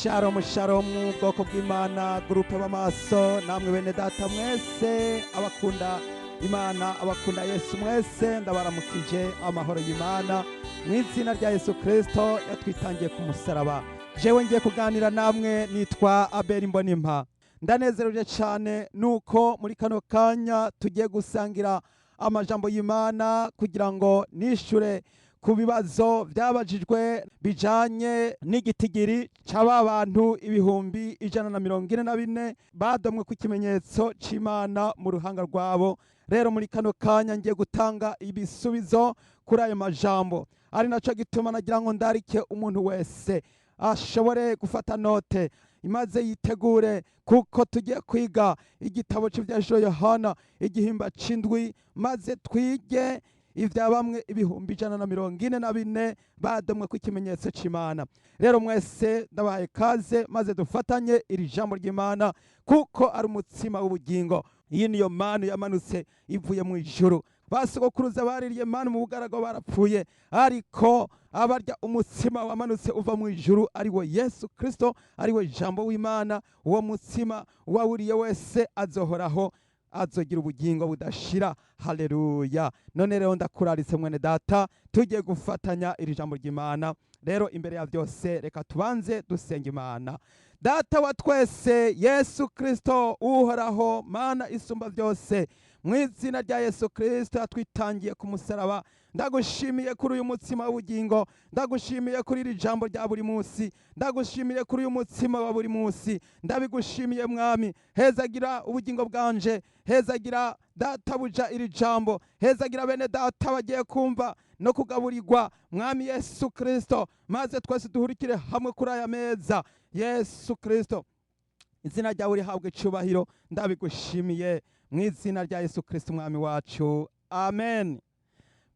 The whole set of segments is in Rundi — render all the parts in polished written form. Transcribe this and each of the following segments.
Shalom shalom, ubwoko bw'Imana, groupe b'amaso, namwe bene data mwese abakunda Imana, abakunda Yesu mwese, ndabaramukije amahoro y'Imana mu izina rya Yesu Kristo yatwitangiye ku musaraba. Jewe ngiye kuganira namwe nitwa Abel Mbonimpa. Ndanezereje cyane nuko muri kano kanya tugiye gusangira amajambo y'Imana kugira ngo nishure ku bibazo byabajijwe bijanye n'igitigiri c'aba bantu 144,000 badomwe ku kimenyetso c'Imana mu ruhanga rwabo. Rero muri kano kanya ngiye gutanga ibisubizo kuri ayo majambo, ari naco gituma nagira ngo ndarike umuntu wese ashobore gufata note imaze yitegure, kuko tugiye kwiga igitabo c'Ivyahishuriwe Yohana igihimba c'indwi, maze twige ibya bamwe 144,000 badomwe ku ikimenyetso c'Imana. Rero mwese ndabahaye kaze, maze dufatanye iri jambo ry'Imana, kuko ari umutsima w'ubugingo. Iyi niyo manu yamanutse ivuye mu ijuru. Basogokuruza baririye manu mu bugaragwa barapfuye, ariko abarya umutsima wamanutse uva mu ijuru, ari we Yesu Kristo, ari we jambo w'Imana, uwo mutsima uwawuriye wese azohoraho, azogira ubugingo budashira. Haleluya! None rero ndakuraritse mwene data, tugiye gufatanya iri jambo ry'Imana. Rero imbere ya byose reka tubanze dusenga Imana. Data wa twese Yesu Kristo, Uhoraho Mana isumba byose, mu izina rya Yesu Kristo yatwitangiye ku musaraba, ndagushimiye kuri uyu mutsima w'ubugingo, ndagushimiye kuri iri jambo rya buri munsi, ndagushimiye kuri uyu mutsima wa buri munsi. Ndabigushimiye Mwami. Hezagira ubugingo bwanje, hezagira databuja iri jambo, hezagira bene data bagiye kumva no kugaburirwa, Mwami Yesu Kristo, maze twese duhurikire hamwe kuri aya meza. Yesu Kristo, izina ryawe rihabwe icubahiro. Ndabigushimiye mu izina rya Yesu Kristo Umwami wacu, amen.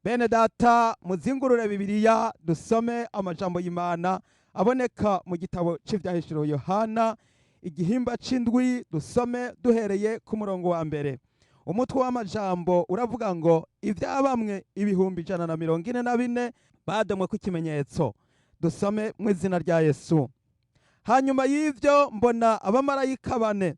Bene data, muzingurure Bibiliya dusome amajambo y'Imana aboneka mu gitabo c'Ivyahishuriwe Yohana igihimba c'indwi, dusome duhereye ku murongo wa mbere. Umutwe w'amajambo uravuga ngo ibya bamwe 144,000 badomwe ku ikimenyetso. Dusome mu izina rya Yesu. Hanyuma y'ivyo mbona abamarayika bane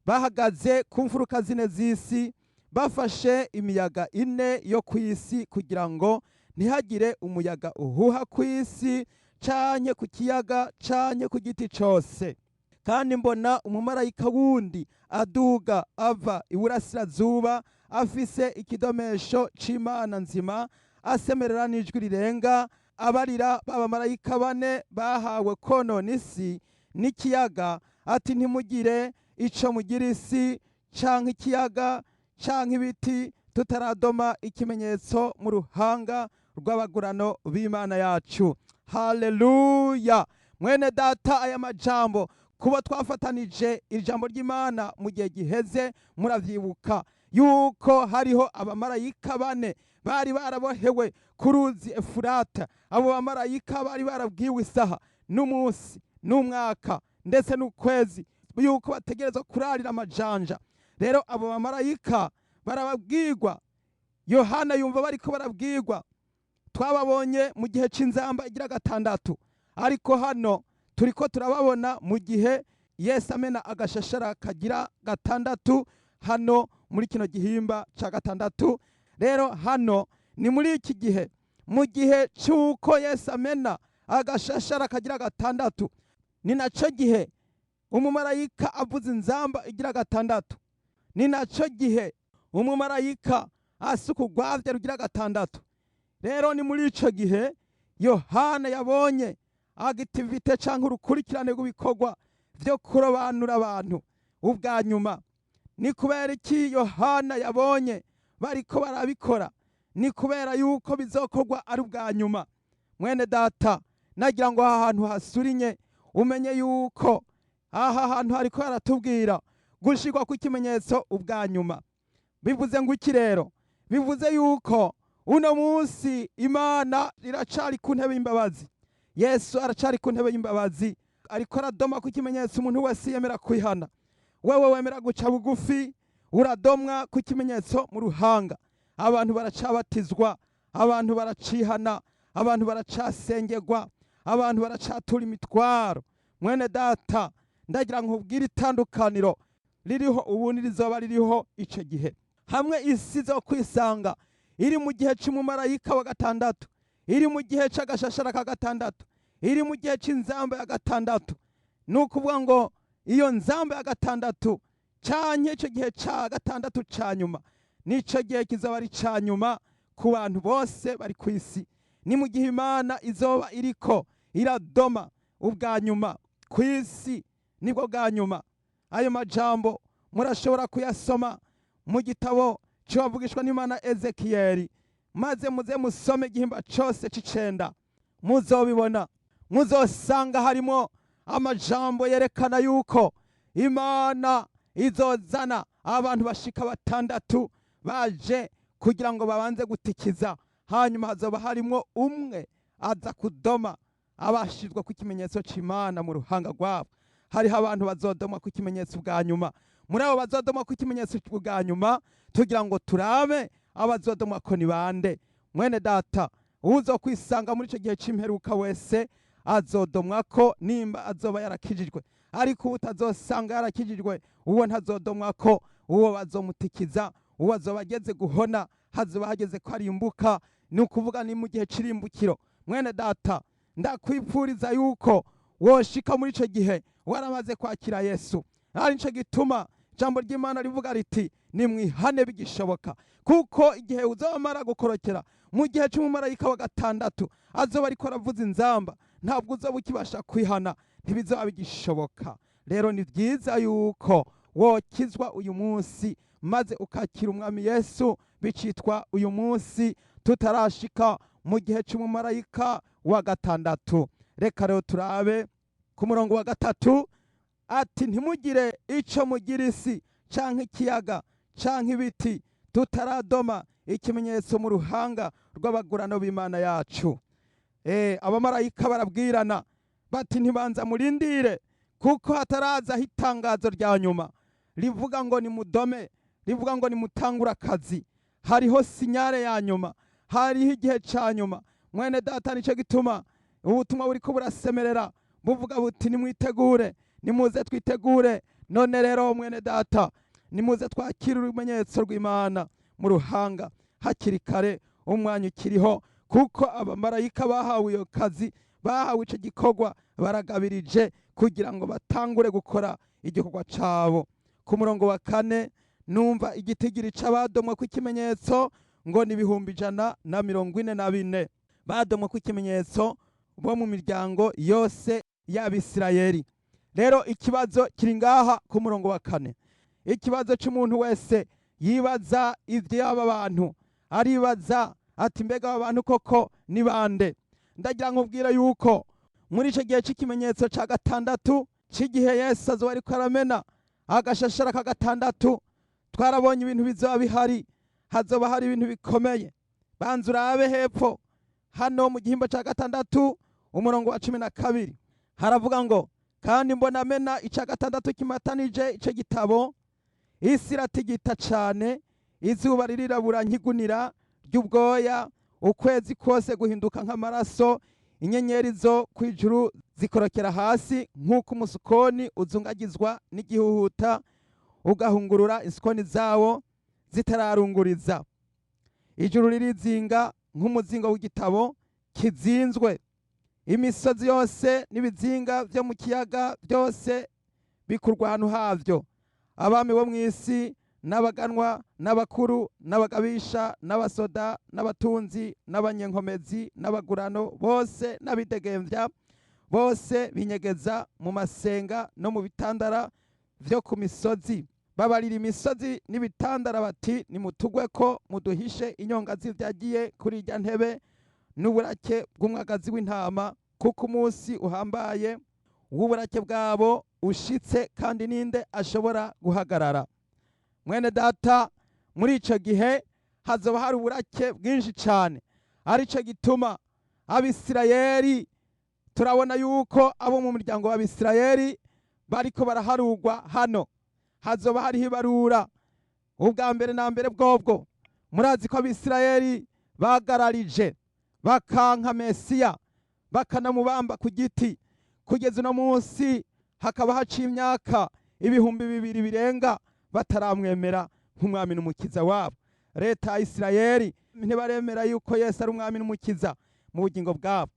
bahagaze ku mfuruka zine z'isi, bafashe imiyaga ine yo ku isi, kugira ngo ntihagire umuyaga uhuha ku isi canke ku kiyaga canke ku giti cose. Kandi mbona umumarayika wundi aduga ava iburasirazuba, afise ikidomesho c'Imana nzima, asemerera n'ijwi rirenga, abarira ba bamarayika bane bahawe konona isi n'ikiyaga, ati: "Ntimugire ico mugira isi canke ikiyaga canke ibiti, tutaradoma ikimenyetso mu ruhanga rw'abagurano b'Imana yacu." Haleluya! Mwene data, aya majambo kuba twafatanije ijambo ry'Imana mu gihe giheze, muravyibuka yuko hariho abamarayika bane bari barabohewe ku ruzi Efurata. Abo bamarayika bari barabwiwe isaha n'umunsi n'umwaka ndetse n'ukwezi yuko bategerezwa kurarira amajanja. Rero abo bamarayika barababwirwa, Yohana yumva bariko barabwirwa. Twababonye mu gihe c'inzamba igira gatandatu, ariko hano turiko turababona mu gihe Yesu amena agashashara kagira gatandatu, hano muri kino gihimba ca gatandatu. Rero hano ni muri iki gihe, mu gihe c'uko Yesu amena agashashara kagira gatandatu, ni naco gihe umumarayika avuza inzamba igira gatandatu, ni naco gihe umumarayika asuka urwavya rugira gatandatu. Rero ni muri ico gihe Yohana yabonye activité canke urukurikirane rw'ibikorwa vyo kurobanura abantu ubwa nyuma. Ni kubera iki Yohana yabonye bariko barabikora? Ni kubera yuko bizokorwa ari ubwa nyuma. Mwene data, nagira ngo aha hantu hasurinye umenye yuko aha hantu hariko haratubwira gushirwa kw'ikimenyetso ubwa nyuma. Bivuze ngo iki rero? Bivuze yuko uno munsi Imana iracari ku ntebe y'imbabazi, Yesu aracari ku ntebe y'imbabazi, ariko aradoma ku kimenyetso umuntu wese yemera kwihana. Wewe wemera guca bugufi, uradomwa ku kimenyetso mu ruhanga. Abantu baracabatizwa, abantu baracihana, abantu baracasengerwa, abantu baracatura imitwaro. Mwene data, ndagira ngo nkubwire itandukaniro ririho ubu n'irizoba ririho icyo gihe. Hamwe isi zo kwisanga iri mu gihe cy'umumarayika wa gatandatu, iri mu gihe cy'agashashara ka gatandatu, iri mu gihe cy'inzamba ya gatandatu. Ni ukuvuga ngo iyo nzamba ya gatandatu canke icyo gihe cya gatandatu cya nyuma, nicyo gihe kizaba ari cya nyuma ku bantu bose bari ku isi. Ni mu gihe Imana izoba iriko iradoma ubwa nyuma ku isi, nibwo bwa nyuma. Ayo majambo murashobora kuyasoma mu gitabo cy'uwavugishwa n'Imana Ezekiyeli, maze muze musome igihimba cyose c'icenda, muzobibona. Muzosanga harimo amajambo yerekana yuko Imana izozana abantu bashika batandatu baje kugira ngo babanze gutikiza, hanyuma hazoba harimo umwe aza kudoma abashizwe ku kimenyetso c'Imana mu ruhanga rwabo. Hariho abantu bazodomwa ku kimenyetso bwa nyuma. Muri abo bazodomwa ku kimenyetso bwa nyuma, tugira ngo turabe abazodomwa ko ni bande. Mwene data, uzo kwisanga muri icyo gihe c'imperuka wese azodomwa ko nimba azoba yarakijijwe, ariko utazosanga yarakijijwe uwo ntazodomwa ko, uwo bazomutikiza, uwo azoba ageze guhona, hazoba hageze ko arimbuka. Ni ukuvuga ni mu gihe c'irimbukiro. Mwene data, ndakwipfuriza yuko woshika muri ico gihe waramaze kwakira Yesu. Ari nico gituma ijambo ry'Imana rivuga riti: "Nimwihane bigishoboka", kuko igihe uzomara gukorokera mu gihe c'umumarayika wa gatandatu azoba ariko aravuza inzamba, ntabwo uzoba ukibasha kwihana, ntibizoba bigishoboka. Rero ni byiza yuko wokizwa uyu munsi, maze ukakira Umwami Yesu bicitwa uyu munsi, tutarashika mu gihe c'umumarayika wa gatandatu. Reka rero turabe ku murongo wa 3, ati: "Ntimugire ico mugira isi canke ikiyaga canke ibiti, tutaradoma ikimenyetso mu ruhanga rw'abagurano b'Imana yacu." Abamarayika barabwirana bati: "Ntibanza murindire, kuko hatarazaho itangazo rya nyuma rivuga ngo nimudome, rivuga ngo nimutangure akazi." Hariho signal ya nyuma, hariho igihe ca nyuma. Mwene data, nicyo gituma ubutumwa buriko burasemerera buvuga buti: "Nimwitegure, nimuze twitegure." None rero mwene data, nimuze twakire urumenyetso rw'Imana mu ruhanga hakiri kare, umwanya ukiriho, kuko abamarayika bahawe iyo kazi, bahawe ico gikorwa, baragabirije kugira ngo batangure gukora igikorwa cabo. Ku murongo wa 4, numva igitigiri c'abadomwe kw'ikimenyetso ngo ni 144,000 badomwe kw'ikimenyetso, bo mu miryango yose y'Abisirayeli. Rero ikibazo kiri ngaha ku murongo wa 4. Ikibazo c'umuntu wese yibaza ivy'aba bantu, aribaza ati: "Mbega aba bantu koko ni bande?" Ndagira nkubwira yuko muri ico gihe c'ikimenyetso ca gatandatu, c'igihe Yesu azoba ariko aramena agashashara ka gatandatu, twarabonye ibintu bizoba bihari. Hazoba hari ibintu bikomeye. Banza urabe hepfo hano mu gihimba ca gatandatu, umurongo wa 12, haravuga ngo: "Kandi mbona amena ica gatandatu kimatanije ico gitabo, isi iratigita cane, izuba ririrabura nk'igunira ry'ubwoya, ukwezi kose guhinduka nk'amaraso, inyenyeri zo kwijuru zikorokera hasi nk'uko umusukoni uzungagizwa n'igihuhuta ugahungurura insukoni zawo zitararunguriza. Ijuru ririzinga nk'umuzingo w'igitabo kizinzwe, imisozi yose n'ibizinga byo mu kiyaga byose bikurwa ahantu havyo. Abami bo mu isi n'abaganwa n'abakuru n'abagabisha n'abasoda n'abatunzi n'abanyenkomezi n'abagurano bose n'abidegemvya bose binyegeza mu masenga no mu bitandara vyo ku misozi. Babarira imisozi n'ibitandara bati: 'Nimutugwe ko muduhishe inyonga z'ivyagiye kuri irya ntebe n'uburake bw'umwagazi w'intama, kuko umunsi uhambaye w'uburake bwabo ushitse, kandi ninde ashobora guhagarara?'" Mwene data, muri ico gihe hazoba hari uburake bwinshi cyane. Arico gituma Abisirayeli, turabona yuko abo mu muryango w'Abisirayeli bariko baraharugwa hano. Hazoba hariho ibarura ubwa mbere na mbere bwobwo. Murazi ko Abisirayeli bagararije, bakanka Mesiya, bakanamubamba ku giti. Kugeza uno munsi hakaba haciye imyaka 2000 birenga bataramwemera nk'umwami n'umukiza wabo. Leta ya Isirayeli ntibaremera yuko Yesu ari umwami n'umukiza mu bugingo bwabo,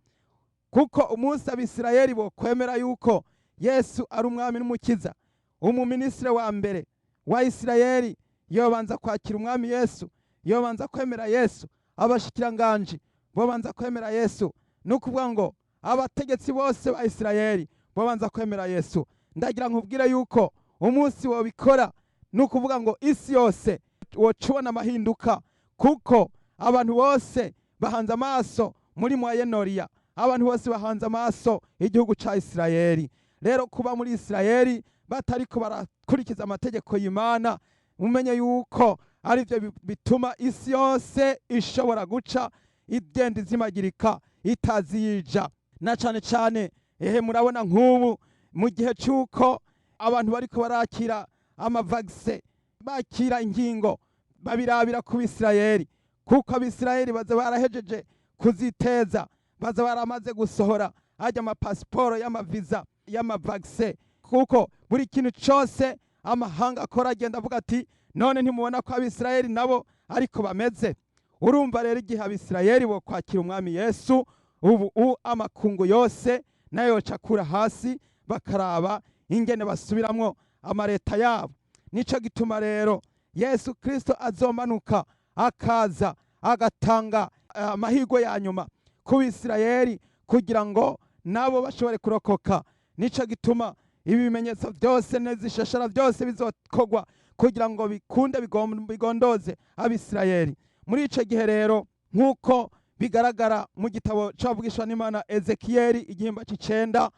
kuko umunsi Abisirayeli bo kwemera yuko Yesu ari umwami n'umukiza, umuminisitiri wa mbere wa Isirayeli yobanza kwakira umwami Yesu, yobanza kwemera Yesu, abashikiranganji bobanza kwemera Yesu, ni ukuvuga ngo abategetsi bose ba Isirayeli bobanza kwemera Yesu. Ndagira nkubwire yuko umunsi wobikora, ni ukuvuga ngo isi yose woca ubona amahinduka, kuko abantu bose bahanze amaso muri Moyen-Orient, abantu bose bahanze amaso igihugu ca Isirayeli. Rero kuba muri Isirayeli batariko barakurikiza amategeko y'Imana, mumenye yuko arivyo bituma isi yose ishobora guca igenda izimagirika itazi yija. Na cane cane ehe murabona nk'ubu mu gihe c'uko abantu bariko barakira amavagise, bakira ingingo, babirabira ku Bisirayeli, kuko Abisirayeli baza barahejeje kuziteza, baza baramaze gusohora ajya amapasiporo y'amaviza y'amavagise, kuko buri kintu cose amahanga akora agenda avuga ati none ntimubona ko Abisirayeli nabo ariko bameze. Urumva rero igihe Abisirayeli bo kwakira umwami Yesu, ubu amakungu yose nayo yoca akura hasi bakaraba ingene basubiramwo amareta yabo. Nico gituma rero Yesu Kristo azomanuka akaza agatanga amahirwe ya nyuma ku Bisirayeli kugira ngo nabo bashobore kurokoka. Nico gituma ibi bimenyetso byose n'izishashara byose bizokogwa kugira ngo bikunde bigondoze Abisirayeli. Muri ico gihe rero, nk'uko bigaragara mu gitabo c'abavugishwa n'Imana Ezekiyeli igihimba c'icenda,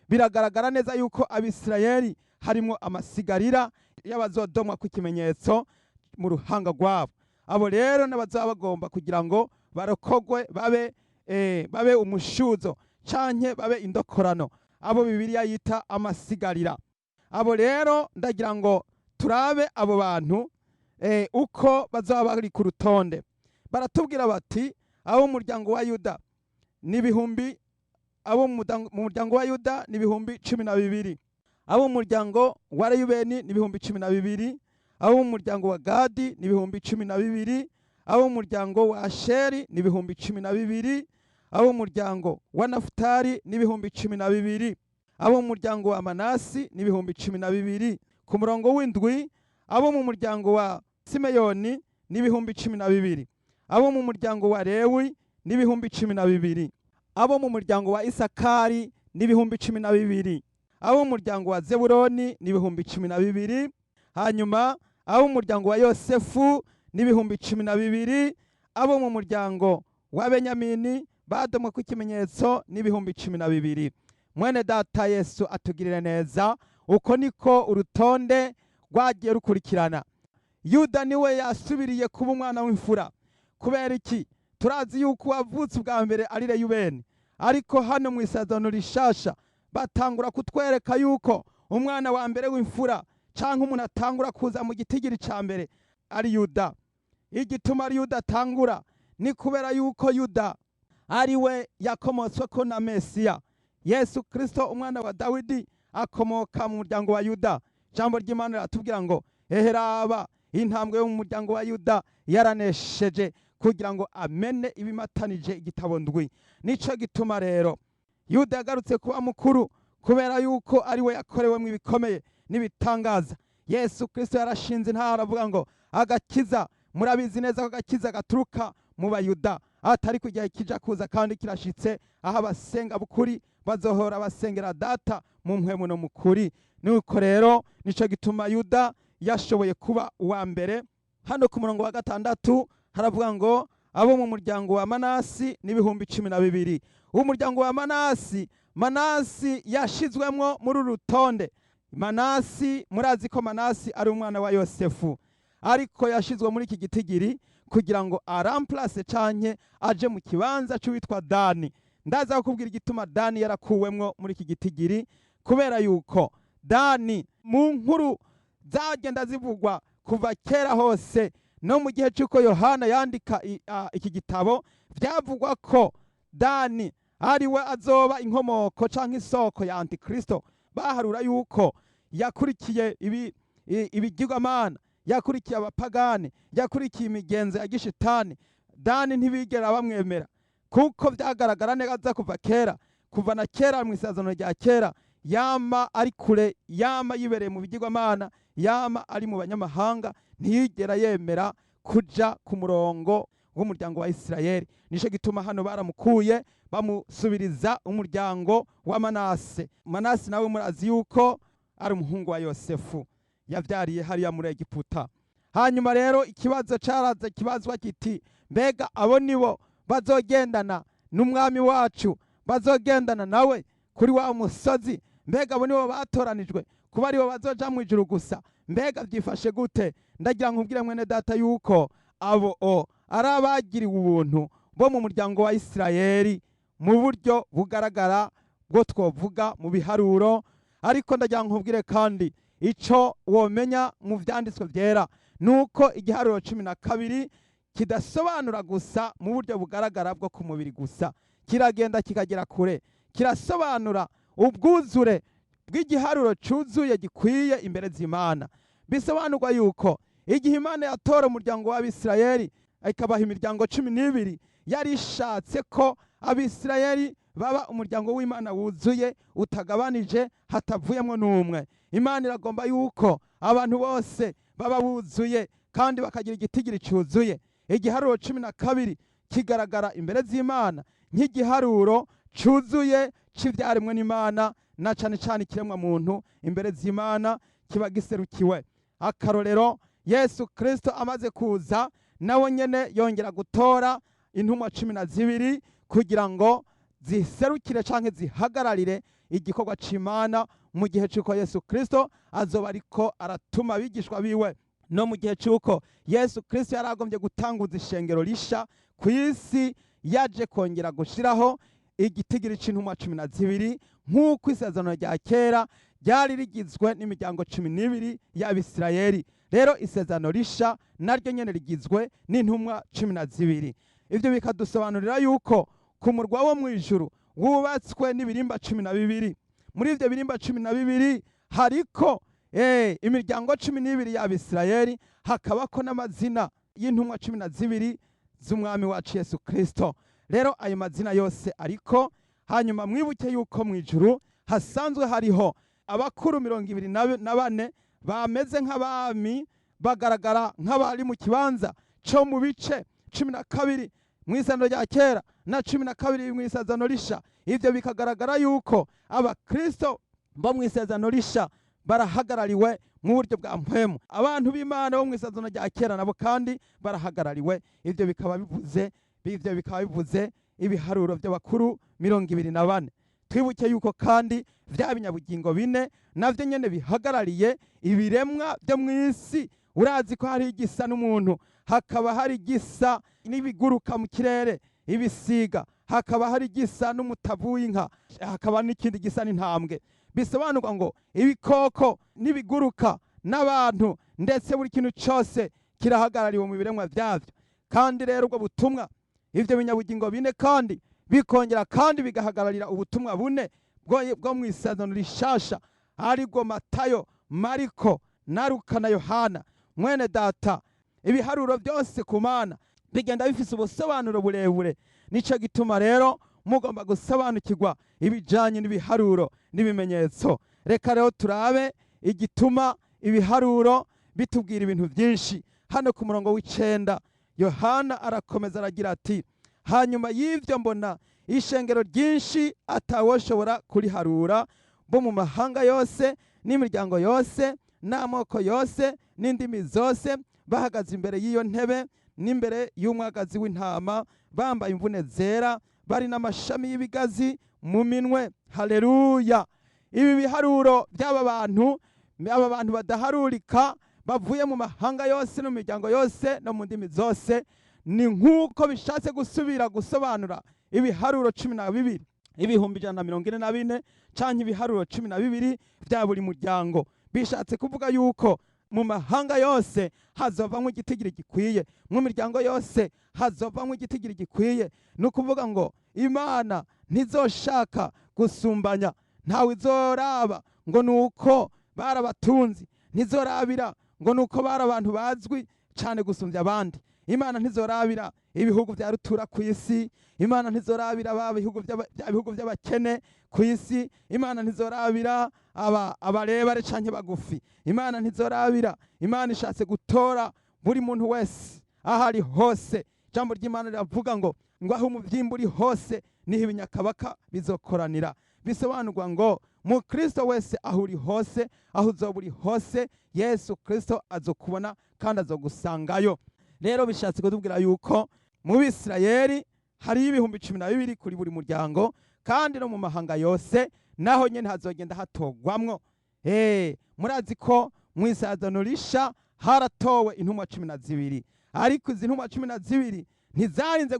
biragaragara neza yuko Abisirayeli harimo amasigarira y'abazodomwa ku kimenyetso mu ruhanga rwabo. Abo rero n'abazaba bagomba kugira ngo barokogwe babe umushuzo canke babe indokorano, abo Bibiliya yita amasigarira. Abo rero ndagira ngo turabe abo bantu uko bazaba bari ku rutonde. Baratubwira bati abo mu muryango wa Yuda ni ibihumbi, abo mu muryango wa Yuda ni 12,000, abo mu muryango wa Reyubeni ni 12,000, abo mu muryango wa Gadi ni 12,000, abo mu muryango wa Asheri ni 12,000, abo mu muryango wa Nafutali ni 12,000, abo mu muryango wa Manasi ni 12,000. Ku murongo w'indwi, abo mu muryango wa Simeyoni ni 12,000, abo mu muryango wa Lewi ni 12,000, abo mu muryango wa Isakari ni 12,000, abo mu muryango wa Zebuloni ni 12,000, hanyuma abo mu muryango wa Yosefu ni 12,000, abo mu muryango wa Benyamini badomwe ku ikimenyetso ni 12,000. Mwene data, Yesu atugirire neza. Uko niko urutonde rwagiye rukurikirana. Yuda niwe yasubiriye kuba umwana w'imfura. Kubera iki? Turazi yuko uwavutse ubwa mbere ari Reyubeni, ariko hano mu Isezerano Rishasha batangura kutwereka yuko umwana wa mbere w'imfura canke umuntu atangura kuza mu gitigiri ca mbere ari Yuda. Igituma ari Yuda atangura ni kubera yuko Yuda ari we yakomotsweko na Mesiya Yesu Kristo. Umwana wa Dawidi akomoka mu muryango wa Yuda. Ijambo ry'Imana riratubwira ngo eheraba intambwe yo mu muryango wa Yuda yaranesheje kugira ngo amene ibimatanije igitabo ndwi. Nico gituma rero Yuda yagarutse kuba mukuru, kubera yuko ari we yakorewemo ibikomeye n'ibitangaza. Yesu Kristo yarashinze intara avuga ngo agakiza, murabizi neza ko agakiza gaturuka mu Bayuda, atari ku gihe kija kuza kandi kirashitse, aho abasenga bukuri bazohora basengera Data mu mpwemu no mu kuri. Nuko rero nico gituma Yuda yashoboye kuba uwa mbere. Hano ku murongo wa gatandatu haravuga ngo abo mu muryango wa Manasi ni 12,000. Umuryango wa Manasi, Manasi yashizwemwo muri uru rutonde. Manasi, murazi ko Manasi ari umwana wa Yosefu, ariko yashizwe muri iki gitigiri kugira ngo aramplace canke aje mu kibanza c'uwitwa Dani. Ndaza kukubwira igituma Dani yarakuwemwo muri iki gitigiri, kubera yuko Dani mu nkuru zagenda zivugwa kuva kera hose, no mu gihe cy'uko Yohana yandika iki gitabo, byavugwa ko Dani ari we azoba inkomoko canke isoko ya Antikristo, baharura yuko yakurikiye ibigirwamana, yakurikiye abapagani, yakurikiye imigenzo ya gishitani. Dani ntibigera bamwemera, kuko byagaragara neza kuva kera, kuva na kera mu isezerano rya kera, yama ari kure, yama yibereye mu bigirwamana, yama ari mu banyamahanga, ntiyigera yemera kuja ku murongo w'umuryango wa Isirayeli. Nico gituma hano baramukuye, bamusubiriza umuryango wa Manase. Manase nawe murazi yuko ari umuhungu wa Yosefu yavyariye hariya muri Egiputa. Hanyuma rero ikibazo caraza kibazwa kiti: mbega abo nibo bazogendana n'umwami wacu, bazogendana nawe kuri wa musozi? Mbega abo nibo batoranijwe kuba aribo bazoja mu ijuru gusa? Mbega byifashe gute? Ndagira nkubwire, mwene data, yuko abo o ari abagiriwe ubuntu bo mu muryango wa Isirayeli mu buryo bugaragara bwo twovuga mu biharuro. Ariko ndagira nkubwire kandi, ico womenya mu vyanditswe vyera nuko igiharuro 12 kidasobanura gusa mu buryo bugaragara bwo ku mubiri gusa, kiragenda kikagera kure, kirasobanura ubwuzure bw'igiharuro cuzuye gikwiye imbere z'Imana. Bisobanurwa yuko igihe Imana yatora umuryango w'Abisirayeli ikabaha imiryango 12, yari ishatse ko Abisirayeli baba umuryango w'Imana wuzuye, utagabanije, hatavuyemo n'umwe. Imana iragomba yuko abantu bose baba buzuye kandi bakagira igitigiri cyuzuye. Igiharuro 12 kigaragara imbere z'Imana nk'igiharuro cyuzuye cy'ibyaremwe n'Imana, na cane cane ikiremwa muntu imbere z'Imana kiba giserukiwe. Akarorero, Yesu Kristo amaze kuza, nawe nyene yongera gutora intumwa 12 kugira ngo ziserukire canke zihagararire igikorwa c'Imana mu gihe c'uko Yesu Kristo azoba ariko aratuma abigishwa biwe, no mu gihe c'uko Yesu Kristo yari agombye gutanguza ishengero risha ku isi, yaje kongera gushiraho igitigiri c'intumwa 12, nk'uko isezerano rya kera ryari rigizwe n'imiryango 12 y'Abisirayeli. Rero isezerano risha naryo nyene rigizwe n'intumwa 12. Ivyo bikadusobanurira yuko ku murwa wo mu ijuru wubatswe n'ibirimba 12. Muri ivyo birimba 12 hariko imiryango 12 y'Abisirayeli, hakabako n'amazina y'intumwa 12 z'umwami wacu Yesu Kristo. Rero ayo mazina yose ariko. Hanyuma mwibuke yuko mu ijuru hasanzwe hariho abakuru 24 bameze nk'abami, bagaragara nk'abari mu kibanza co mu bice 12 mu isezerano rya kera na 12 mu isezerano risha. Ivyo bikagaragara yuko Abakristo bo mu isezerano risha barahagarariwe mu buryo bwa mpwemu, abantu b'Imana bo mu isezerano rya kera nabo kandi barahagarariwe. Ivyo bikaba bivuze ibiharuro by'abakuru 24. Twibuke yuko kandi vya binyabugingo bine navyo nyene bihagarariye ibiremwa byo mu isi. Urazi ko hari igisa n'umuntu, hakaba hari igisa n'ibiguruka mu kirere, ibisiga, hakaba hari igisa n'umutavu w'inka, hakaba n'ikindi gisa n'intambwe. Bisobanurwa ngo ibikoko n'ibiguruka n'abantu, ndetse buri kintu cyose kirahagarariwe mu biremwa byabyo. Kandi rero ubwo butumwa, ivyo binyabugingo bine kandi bikongera kandi bigahagararira ubutumwa bune bwo mu isezerano rishasha, aribwo Matayo, Mariko na Luka na Yohana. Mwene data, ibiharuro byose ku Mana bigenda bifise ubusobanuro burebure. Nico gituma rero mugomba gusobanukirwa ibijanye n'ibiharuro n'ibimenyetso. Reka rero turabe igituma ibiharuro bitubwira ibintu byinshi. Hano ku murongo w'9, Yohana arakomeza aragira ati: "Hanyuma y'ibyo mbona ishengero ryinshi atawoshobora kuriharura, bo mu mahanga yose n'imiryango yose n'amoko yose n'indimi zose, bahagaze imbere y'iyo ntebe n'imbere y'umwagazi w'intama, bambaye imvune zera, bari n'amashami y'ibigazi mu minwe." Haleluya! Ibi biharuro by'aba bantu, aba bantu badaharurika bavuye mu mahanga yose no mu miryango yose no mu ndimi zose, ni nk'uko bishatse gusubira gusobanura ibiharuro 12, 144,000, canke ibiharuro 12 bya buri muryango. Bishatse kuvuga yuko mu mahanga yose hazovamwo igitigiri gikwiye, mu miryango yose hazovamwo igitigiri gikwiye. Ni ukuvuga ngo Imana ntizoshaka gusumbanya, ntawe izoraba ngo ni uko bari abatunzi, ntizorabira ngo ni uko bari abantu bazwi cyane gusumbya abandi. Imana ntizorabira ibihugu bya rutura ku isi, Imana ntizorabira ba bihugu bya bihugu by'abakene ku isi, Imana ntizorabira abarebare canke bagufi, Imana ntizorabira. Imana ishatse gutora buri muntu wese aho ari hose. Ijambo ry'Imana riravuga ngo aho umuvyimba uri hose niho ibinyakabaka bizokoranira. Bisobanurwa ngo mu Kristo wese aho uri hose, aho uzoba uri hose, Yesu Kristo azokubona kandi azogusangayo. Rero bishatse kutubwira yuko mu Bisirayeli hariyo 12,000 kuri buri muryango, kandi no mu mahanga yose naho nyene hazogenda hatogwamwo. Murazi ko mu Isezerano Risha haratowe intumwa 12, ariko izi ntumwa 12 ntizarinze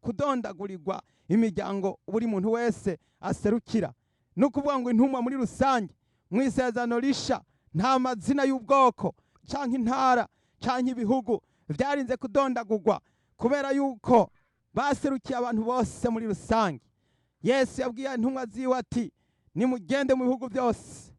kudondagurirwa imiryango buri muntu wese aserukira. Ni ukuvuga ngo intumwa muri rusange mu Isezerano Risha nta mazina y'ubwoko canke intara canke ibihugu vyarinze kudondagurwa, kubera yuko baserukiye abantu bose muri rusange. Yesu yabwiye intumwa ziwe ati nimugende mu bihugu byose.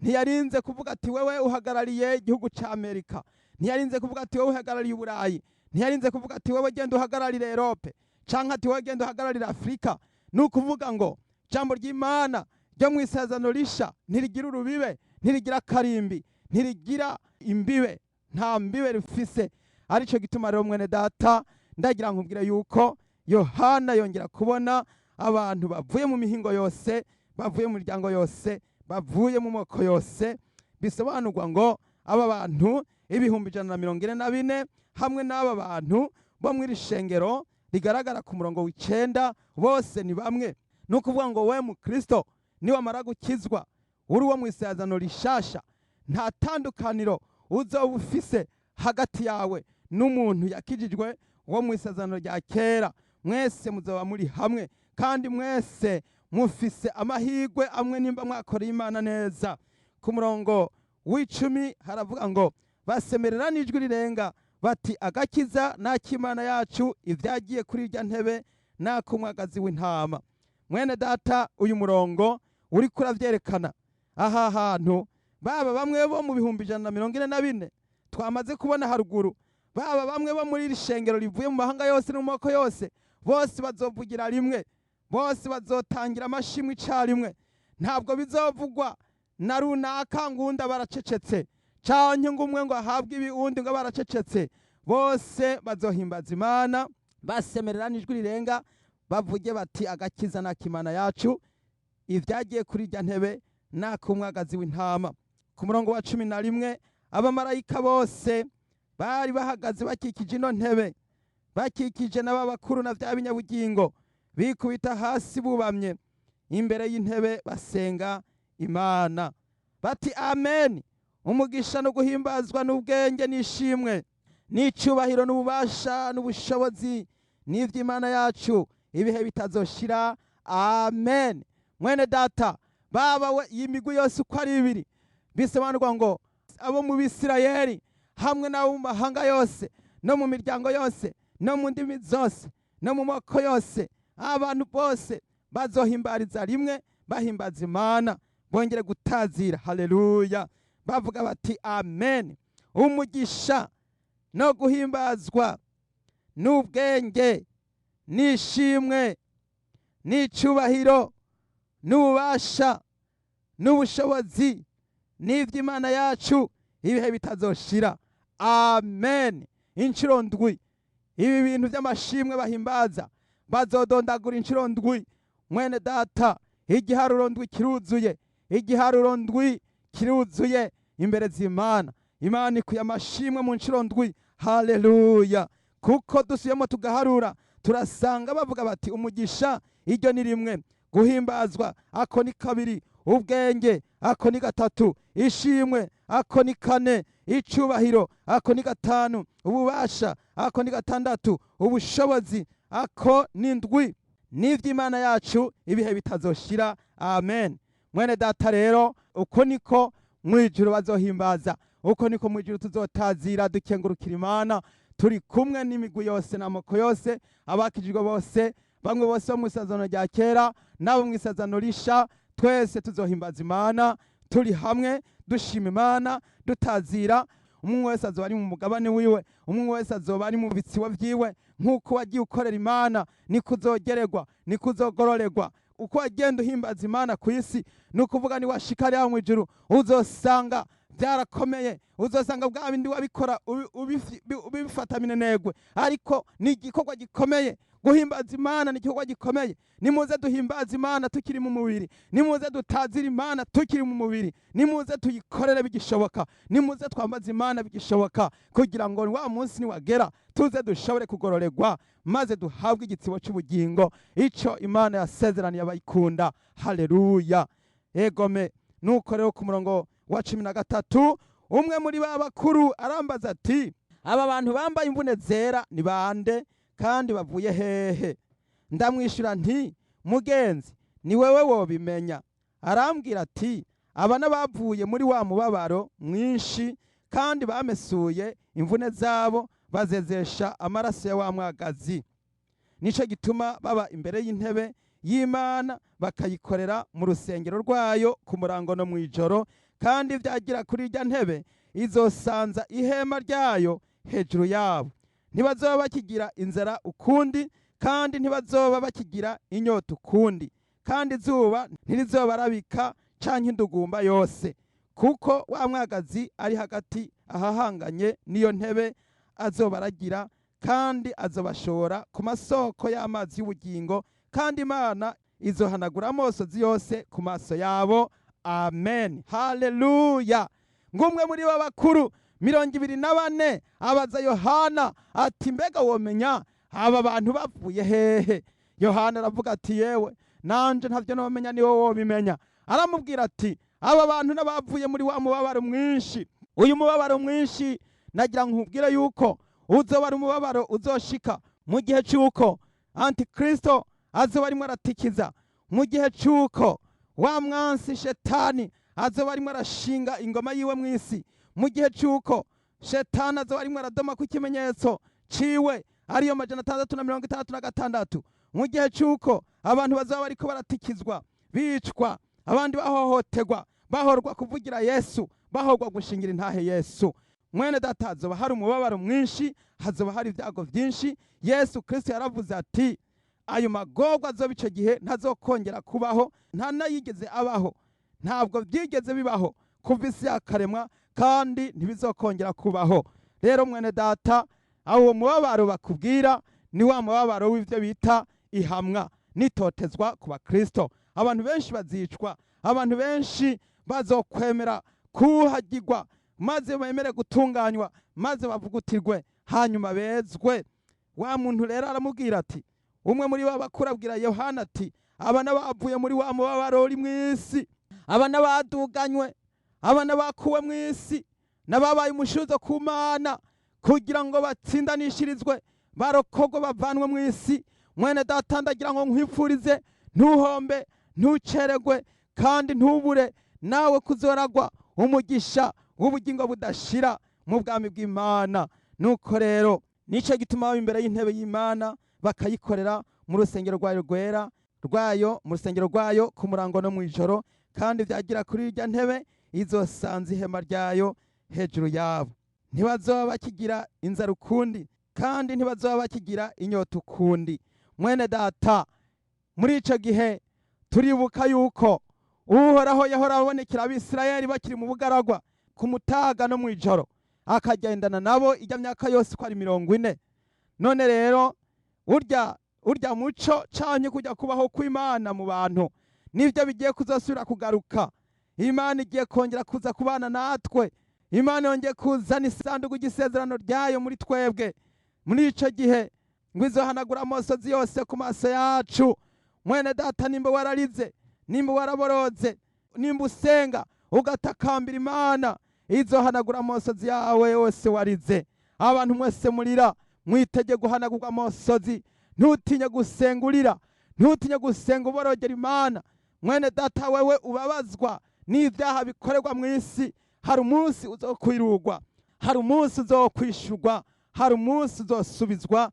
Ntiyarinze kuvuga ati wewe uhagarariye igihugu ca Amerika, ntiyarinze kuvuga ati wewe uhagarariye Uburayi, ntiyarinze kuvuga ati wewe genda uhagararire Europe, canke ati wewe genda uhagararire Afrika. Ni ukuvuga ngo ijambo ry'Imana ryo mu Isezerano Risha ntirigira urubibe, ntirigira akarimbi, ntirigira imbibe, nta mbibe rifise. Arico gituma rero mwene data ndagira nkubwire yuko Yohana yongera kubona abantu bavuye mu mihingo yose, bavuye mu miryango yose, bavuye mu moko yose. Bisobanurwa ngo aba bantu 144,000 hamwe n'aba bantu bo mu iri shengero rigaragara ku murongo w'icenda bose ni bamwe. Ni ukuvuga ngo we mu Kristo niwamara gukizwa uri uwo mu Isezerano Rishasha, nta tandukaniro uzoba ufise hagati yawe n'umuntu yakijijwe wo mu Isezerano rya Kera. Mwese muzoba muri hamwe, kandi mwese mufise amahirwe amwe nimba mwakoreye Imana neza. Ku murongo w'icumi haravuga ngo basemerera n'ijwi rirenga bati agakiza n'ak'Imana yacu ibyagiye kuri irya ntebe n'ak'umwagazi w'intama. Mwene data, uyu murongo uriko uravyerekana aha hantu baba bamwe bo mu 144,000 twamaze kubona haruguru, baba bamwe bo muri iri shengero rivuye mu mahanga yose no mu moko yose, bose bazovugira rimwe, bose bazotangira amashimwe icarimwe. Ntabwo bizovugwa na runaka ngunda baracecetse, canke ngo umwe ngo ahabwe ibi uwundi ngo baracecetse. Bose bazohimbaza Imana basemerera n'ijwi rirenga, bavuge bati agakiza n'ak'Imana yacu ibyagiye kuri irya ntebe n'ak'umwagazi w'intama. Ku murongo wa 11, abamarayika bose bari bahagaze bakikije ino ntebe, bakikije n'ababakuru na bya binyabugingo, bikubita hasi bubamye imbere y'intebe basenga Imana bati amen, umugisha no guhimbazwa n'ubwenge n'ishimwe n'icyubahiro n'ububasha n'ubushobozi n'iby'Imana yacu ibihe bitazoshira, amen. Mwene data, baba we iyi migwi yose uko ari ibiri, bisobanurwa ngo abo mu Bisirayeli hamwe n'abo mu mahanga yose no mu miryango yose no mu ndimi zose no mu moko yose, abantu bose bazohimbariza rimwe, bahimbaza Imana, bongere gutazira haleluya, bavuga bati amen, umugisha no guhimbazwa n'ubwenge n'ishimwe n'icyubahiro n'ububasha n'ubushobozi n'iby'Imana yacu ibihe bitazoshira, amen. Inshuro ndwi ibi bintu by'amashimwe bahimbaza bazodondagura inshuro ndwi. Mwene data, igiharuro ndwi kiruzuye, igiharuro ndwi kiruzuye imbere z'Imana. Imana ikuye amashimwe mu nshuro ndwi, haleluya. Kuko dusubiyemo tugaharura turasanga bavuga bati umugisha iryo ni rimwe, guhimbazwa ako ni kabiri, ubwenge ako ni gatatu, ishimwe ako ni kane, icyubahiro ako ni gatanu, ububasha ako ni gatandatu, ubushobozi ako ni ndwi, n'iby'Imana yacu ibihe bitazoshira, amen. Mwene data rero, uko niko mu ijuru bazohimbaza, uko niko mu ijuru tuzotazira dukengurukira Imana turi kumwe n'imigwi yose n'amoko yose, abakijijwe bose Bamwe bose bo mu isezerano rya kera n'abo mu isezerano risha, twese tuzohimbaza Imana turi hamwe, dushima Imana, dutazira. Umwe wese azoba ari mu mugabane wiwe, umwe wese azoba ari mu bitsibo vyiwe. Nk'uko wagiye ukorera Imana niko uzogererwa, niko uzogororerwa. Uko wagenda uhimbaza Imana ku isi, ni ukuvuga niwashika hariya mu ijuru uzosanga byarakomeye, uzosanga bwa bindi wabikora ubifata minenegwe, ariko ni igikorwa gikomeye. Guhimbaza Imana ni igikorwa gikomeye. Nimuze duhimbaze Imana tukiri mu mubiri, nimuze dutazire Imana tukiri mu mubiri, nimuze tuyikorere bigishoboka, nimuze twambaze Imana bigishoboka, kugira ngo wa munsi niwagera tuze dushobore kugororerwa, maze duhabwe igitsibo cy'ubugingo, ico Imana yasezeraniye abayikunda. Haleluya! Egome. Nuko rero ku murongo wa 13, umwe muri ba bakuru arambaza ati: "Aba bantu bambaye imvune zera ni bande, kandi bavuye hehe?" Ndamwishyura nti: "Mugenzi, ni wewe wobimenya." Arambwira ati: "Aba n'abavuye muri wa mubabaro mwinshi, kandi bamesuye imvune zabo bazezesha amaraso ya wa mwagazi. Nico gituma baba imbere y'intebe y'Imana, bakayikorera mu rusengero rwayo ku murango no mu ijoro, kandi byagira kuri irya ntebe izosanza ihema ryayo hejuru yabo. Ntibazoba bakigira inzara ukundi, kandi ntibazoba bakigira inyota ukundi, kandi izuba ntirizobarabika canke indugumba yose, kuko wa mwagazi ari hagati ahahanganye n'iyo ntebe azobaragira, kandi azobashora ku masoko y'amazi y'ubugingo, kandi Imana izohanagura amosozi yose ku maso yabo." Amen, haleluya! Ngumwe muri bo bakuru 24 abaza Yohana ati: "Mbega womenya aba bantu bavuye hehe?" Yohana aravuga ati: "Yewe, nanje ntavyo nomenya, ni wowe wobimenya." Aramubwira ati: "Aba bantu n'abavuye muri wa mubabaro mwinshi." Uyu mubabaro mwinshi, nagira nkubwire yuko uzoba ari umubabaro uzoshika mu gihe cy'uko Antikristo azoba arimo aratikiza, mu gihe cy'uko wa mwansi Shetani azoba arimo arashinga ingoma yiwe mu isi, mu gihe cy'uko Shetani azoba arimo aradoma ku kimenyetso ciwe, ariyo 666, mu gihe cy'uko abantu bazaba bariko baratikizwa, bicwa, abandi bahohoterwa, bahorwa kuvugira Yesu, bahorwa gushingira intahe Yesu. Mwene data, hazoba hari umubabaro mwinshi, hazoba hari ibyago byinshi. Yesu Kristo yaravuze ati: "Ayo magorwa azoba icyo gihe ntazokongera kubaho, nta n'ayigeze abaho, ntabwo byigeze bibaho kuva isi yakaremwa, kandi ntibizokongera kubaho." Rero mwene data, awo mubabaro bakubwira ni wa mubabaro w'ibyo bita ihamwa n'itotezwa ku bakristo. Abantu benshi bazicwa, abantu benshi bazokwemera kuhagirwa, maze bemere gutunganywa, maze bavugutirwe, hanyuma bezwe. Wa muntu rero aramubwira ati, umwe muri bo bakuru abwira Yohana ati: "Aba n'abavuye muri wa mubabaro uri mu isi, aba n'abaduganywe, aba n'abakuwe mu isi, n'ababaye umushuzo ku Mana, kugira ngo batsindanishirizwe, barokogwe, bavanwe mu isi." Mwene data, ndagira ngo nkwifurize ntuhombe, ntuceregwe, kandi ntubure nawe kuzoragwa umugisha w'ubugingo budashira mu bwami bw'Imana. Nuko rero nico gituma baba imbere y'intebe y'Imana, bakayikorera mu rusengero rwayo rwera rwayo, mu rusengero rwayo ku murango no mu ijoro, kandi byagira kuri irya ntebe izosanza ihema ryayo hejuru yabo. Ntibazoba bakigira inzara ukundi, kandi ntibazoba bakigira inyota ukundi. Mwene data, muri ico gihe turibuka yuko Uhoraho yahora abonekera Abisirayeli bakiri mu bugaragwa ku mutaga no mu ijoro, akagendana nabo ijya myaka yose uko ari 40. None rero urya muco canke kujya kubaho kw'Imana mu bantu nibyo bigiye kuzosubira kugaruka. Imana igiye kongera kuza kubana natwe. Imana yongeye kuzana isanduku ry'isezerano ryayo muri twebwe. Muri ico gihe ngo izohanagura amosozi yose ku maso yacu. Mwene data, nimba wararize, nimba waraborotse, nimba usenga ugatakambira Imana, izohanagura amosozi yawe yose warize. Abantu mwese murira, mwitege guhanagurwa amosozi. Ntutinye gusenga urira, ntutinye gusenga uborogera Imana. Mwene data, wewe ubabazwa n'ibyaha bikorerwa mu isi, hari umunsi uzokwirugwa, hari umunsi uzokwishurwa, hari umunsi uzosubizwa.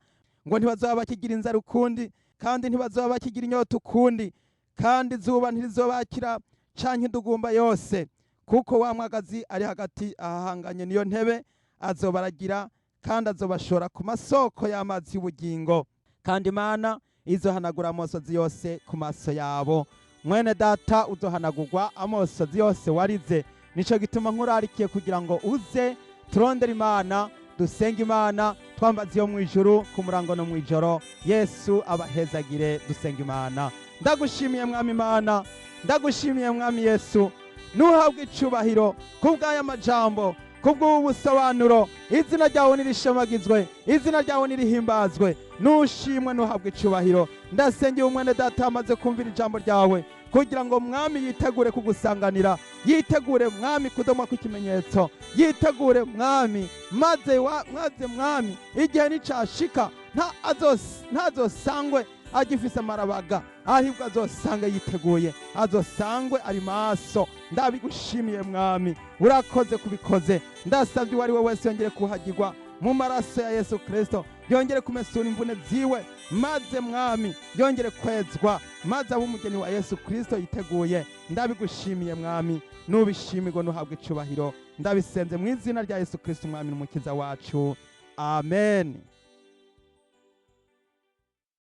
Ngo ntibazaba bakigira inzara ukundi, Kandi ntibazoba bakigira inyota ukundi, kandi izuba ntirizobakira canke indugumba yose, kuko wa mwagazi ari hagati ahahanganye n'iyo ntebe azobaragira, kandi azobashora ku masoko y'amazi y'ubugingo. Kandi Imana izohanagura amosozi yose ku maso yabo. Mwene data, uzohanagurwa amosozi yose warize. Nico gituma nkurarikiye kugira ngo uze turondere Imana, dusenge Imana, twambaze iyo mu ijuru ku murango no mu ijoro. Yesu abahezagire. Dusenga Imana. Ndagushimiye, Mwami Imana, ndagushimiye, Mwami Yesu. Nuhabwe icubahiro kubw'aya majambo, kubw'ubu busobanuro. Izina ryawe nirishemagizwe, izina ryawe nirihimbazwe, nushimwe, nuhabwe icubahiro. Ndasengeye umwene data amaze kumvira ijambo ryawe, kugira ngo, Mwami, yitegure kugusanganira, yitegure, Mwami, kudomwa kw'ikimenyetso, yitegure, Mwami, maze maze, Mwami, igihe nicashika ntazosangwe agifise amarabaga, ahubwo azosange yiteguye, azosangwe ari maso. Ndabigushimiye, Mwami, urakoze kubikoze. Ndasabye uwo ari we wese yongere kuhagirwa mu maraso ya Yesu Kristo, yongere kumesura imvune ziwe, maze, Mwami, yongere kwezwa, maze abe umugeni wa Yesu Kristo yiteguye. Ndabigushimiye, Mwami, nubishimirwe, nuhabwe icubahiro. Ndabisenze mu izina rya Yesu Kristo, Umwami n'Umukiza wacu, amen.